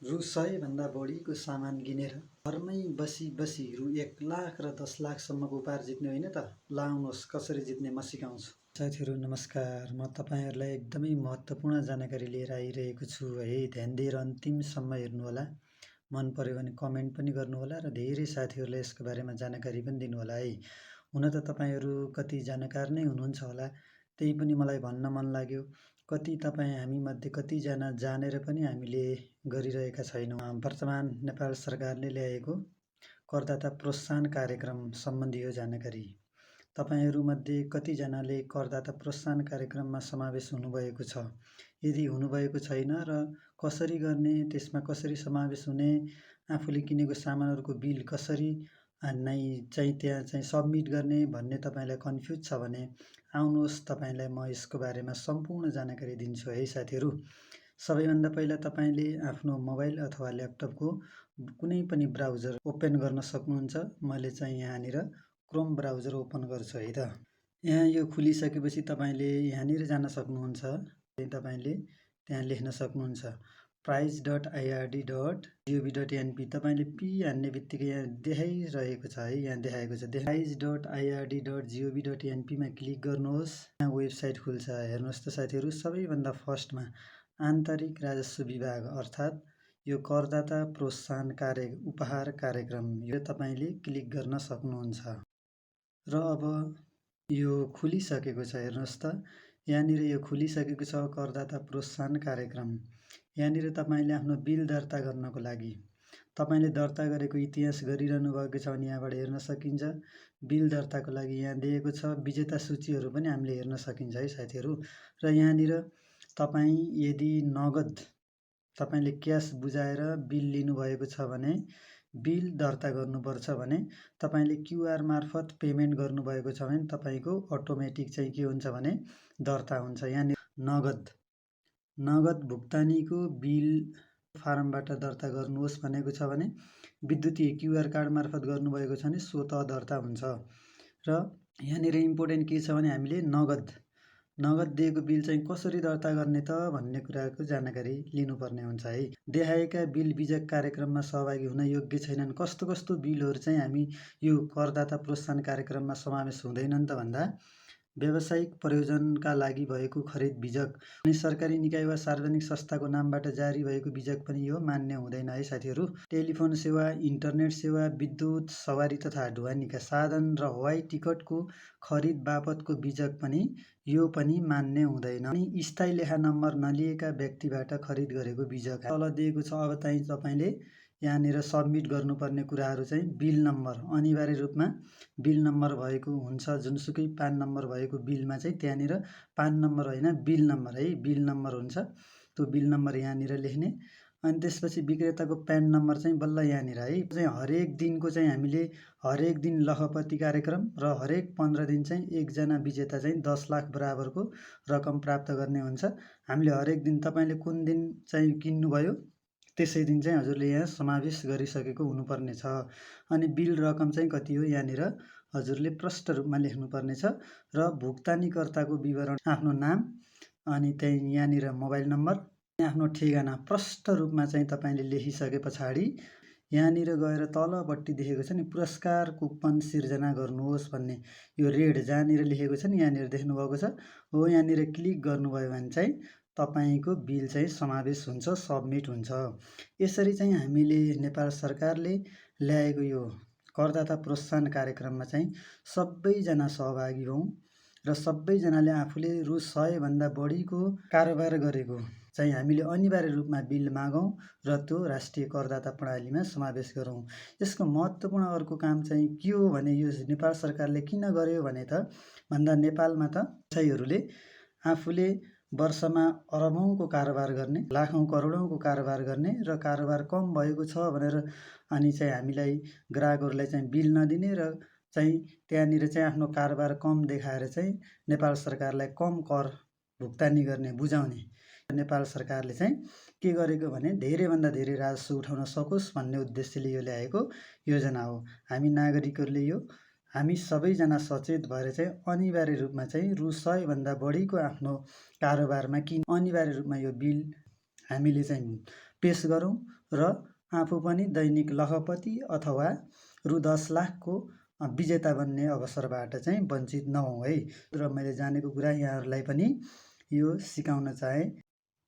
रु 100 भन्दा बढीको सामान किनेर घरमै बसी बसी रु 1 लाख र 10 लाखसम्मको उपहार जित्ने होइन त। ल आउनुहोस् कसरी जित्ने म सिकाउँछु। साथीहरू नमस्कार, म तपाईँहरूलाई एकदमै महत्त्वपूर्ण जानकारी लिएर आइरहेको छु है। ध्यान दिएर अन्तिमसम्म हेर्नुहोला। मन पर्यो भने कमेन्ट पनि गर्नुहोला र धेरै साथीहरूलाई यसको बारेमा जानकारी पनि दिनुहोला है। हुन त तपाईँहरू कति जानकार नै हुनुहुन्छ होला, त्यही पनि मलाई भन्न मन लाग्यो। कति तपाईँ हामीमध्ये कतिजना जानेर पनि हामीले गरिरहेका छैनौँ। वर्तमान नेपाल सरकारले ल्याएको करदाता प्रोत्साहन कार्यक्रम सम्बन्धी यो जानकारी। तपाईँहरूमध्ये कतिजनाले करदाता प्रोत्साहन कार्यक्रममा समावेश हुनुभएको छ? यदि हुनुभएको छैन र कसरी गर्ने, त्यसमा कसरी समावेश हुने, आफूले किनेको सामानहरूको बिल कसरी नै त्यहाँ सबमिट गर्ने भन्ने तपाईँलाई कन्फ्युज छ भने आउनुहोस्, तपाईँलाई म यसको बारेमा सम्पूर्ण जानकारी दिन्छु है साथीहरू। सबैभन्दा पहिला तपाईँले आफ्नो मोबाइल अथवा ल्यापटपको कुनै पनि ब्राउजर ओपन गर्न सक्नुहुन्छ। मैले यहाँनिर क्रोम ब्राउजर ओपन गर्छु है त। यहाँ यो खुलिसकेपछि तपाईँले यहाँनिर जान सक्नुहुन्छ। तपाईँले त्यहाँ लेख्न सक्नुहुन्छ prize.ird.gov.np। तपाईँले पी हान्ने बित्तिकै यहाँ देखाइरहेको छ है, यहाँ देखाएको छ prize.ird.gov.np मा क्लिक गर्नुहोस्। यहाँ वेबसाइट खुल्छ। हेर्नुहोस् त साथीहरू, सबैभन्दा फर्स्टमा आन्तरिक राजस्व विभाग अर्थात् यो करदाता प्रोत्साहन उपहार कार्यक्रम, यो तपाईँले क्लिक गर्न सक्नुहुन्छ। र अब यो खुलिसकेको छ। हेर्नुहोस् त, यहाँनिर यो खुलिसकेको छ करदाता प्रोत्साहन कार्यक्रम। यहाँनिर तपाईँले आफ्नो बिल दर्ता गर्नको लागि तपाईँले दर्ता गरेको इतिहास गरिरहनु भएको छ भने यहाँबाट हेर्न सकिन्छ। बिल दर्ताको लागि यहाँ दिएको छ। विजेता सूचीहरू पनि हामीले हेर्न सकिन्छ है साथीहरू। र यहाँनिर तपाईँ यदि नगद तपाईँले क्यास बुझाएर बिल लिनुभएको छ भने बिल दर्ता गर्नुपर्छ भने तपाईँले क्युआर मार्फत पेमेन्ट गर्नुभएको छ भने तपाईँको अटोमेटिक के हुन्छ भने दर्ता हुन्छ। यहाँनिर नगद भुक्तानीको बिल फारमबाट दर्ता गर्नुहोस् भनेको छ भने विद्युतीय क्युआर कार्ड मार्फत गर्नुभएको छ भने स्वतः दर्ता हुन्छ। र यहाँनिर इम्पोर्टेन्ट के छ भने हामीले नगद दिएको बिल कसरी दर्ता गर्ने त भन्ने कुराको जानकारी लिनुपर्ने हुन्छ है। देखाएका बिल बीजक कार्यक्रममा सहभागी हुन योग्य छैनन्। कस्तो बिलहरू हामी यो करदाता प्रोत्साहन कार्यक्रममा समावेश हुँदैनन् त भन्दा व्यावसायिक प्रयोजनका लागि भएको खरिद बीजक अनि सरकारी निकाय वा सार्वजनिक संस्थाको नामबाट जारी भएको बीजक पनि यो मान्य हुँदैन है साथीहरू। टेलिफोन सेवा, इन्टरनेट सेवा, विद्युत सवारी तथा ढुवानीका साधन र हवाई टिकटको खरिद बापतको बीजक पनि यो पनि मान्य हुँदैन। अनि स्थायी लेखा नम्बर नलिएका व्यक्तिबाट खरिद गरेको बीजक तल दिएको छ। अब तपाईँले यहाँनिर सबमिट गर्नुपर्ने कुराहरू बिल नम्बर, अनिवार्य रूपमा बिल नम्बर भएको हुन्छ। जुनसुकै पान नम्बर भएको बिलमा त्यहाँनिर पान नम्बर होइन, बिल नम्बर है, बिल नम्बर हुन्छ। त्यो बिल नम्बर यहाँनिर लेख्ने। अनि त्यसपछि विक्रेताको प्यान नम्बर बल्ल यहाँनिर है। हरेक दिनको हामीले हरेक दिन लखपति कार्यक्रम र हरेक 15 दिन एकजना विजेता 10 लाख बराबरको रकम प्राप्त गर्ने हुन्छ। हामीले हरेक दिन तपाईँले कुन दिन किन्नुभयो त्यसै दिन हजुरले यहाँ समावेश गरिसकेको हुनुपर्ने छ। अनि बिल रकम कति हो यहाँनिर हजुरले प्रष्ट रूपमा लेख्नुपर्ने छ। र भुक्तानीकर्ताको विवरण, आफ्नो नाम, अनि यहाँनिर मोबाइल नम्बर, आफ्नो ठेगाना प्रष्ट रूपमा तपाईँले लेखिसके पछाडि यहाँनिर गएर तलपट्टि देखेको छ नि पुरस्कार कुपन सिर्जना गर्नुहोस् भन्ने, यो रेड जहाँनिर लेखेको छ नि यहाँनिर देख्नुभएको छ हो, यहाँनिर क्लिक गर्नुभयो भने तपाईँको बिल समावेश हुन्छ, सबमिट हुन्छ। यसरी हामीले नेपाल सरकारले ल्याएको यो करदाता प्रोत्साहन कार्यक्रममा सबैजना सहभागी हौँ र सबैजनाले आफूले रु 100 भन्दा बढीको कारोबार गरेको हामीले अनिवार्य रूपमा बिल मागौँ र त्यो राष्ट्रिय करदाता प्रणालीमा समावेश गरौँ। यसको महत्त्वपूर्ण अर्को काम के हो भने यो नेपाल सरकारले किन गर्यो भने भन्दा नेपालमा व्यवसायीहरूले आफूले वर्षमा अरबौँको कारोबार गर्ने, लाखौँ करोडौँको कारोबार गर्ने र कारोबार कम भएको छ भनेर अनि हामीलाई ग्राहकहरूलाई बिल नदिने र त्यहाँनिर आफ्नो कारोबार कम देखाएर नेपाल सरकारलाई कम कर भुक्तानी गर्ने, बुझाउने। नेपाल सरकारले के गरेको भने धेरैभन्दा धेरै राजस्व उठाउन सकोस् भन्ने उद्देश्यले यो ल्याएको योजना हो। हामी नागरिकहरूले हामी सबैजना सचेत भएर अनिवार्य रूपमा रु 100 भन्दा बढीको आफ्नो कारोबारमा अनिवार्य रूपमा यो बिल हामीले पेस गरौँ र आफू पनि दैनिक लखपति अथवा रु 10 लाखको विजेता बन्ने अवसरबाट चाहिँ वञ्चित नहौँ है। र मैले जानेको कुरा यहाँहरूलाई पनि यो सिकाउन चाहेँ।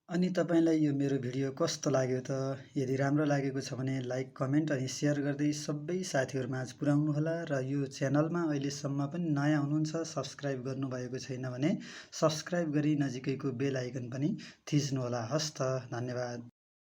अनि तपाईँलाई यो मेरो भिडियो कस्तो लाग्यो त? यदि राम्रो लागेको छ भने लाइक, कमेन्ट अनि सेयर गर्दै सबै साथीहरूमाझ पुर्याउनुहोला। र यो च्यानलमा अहिलेसम्म पनि नयाँ हुनुहुन्छ, सब्सक्राइब गर्नुभएको छैन भने सब्सक्राइब गरी नजिकैको बेल आइकन पनि थिच्नुहोला। हस्त, धन्यवाद।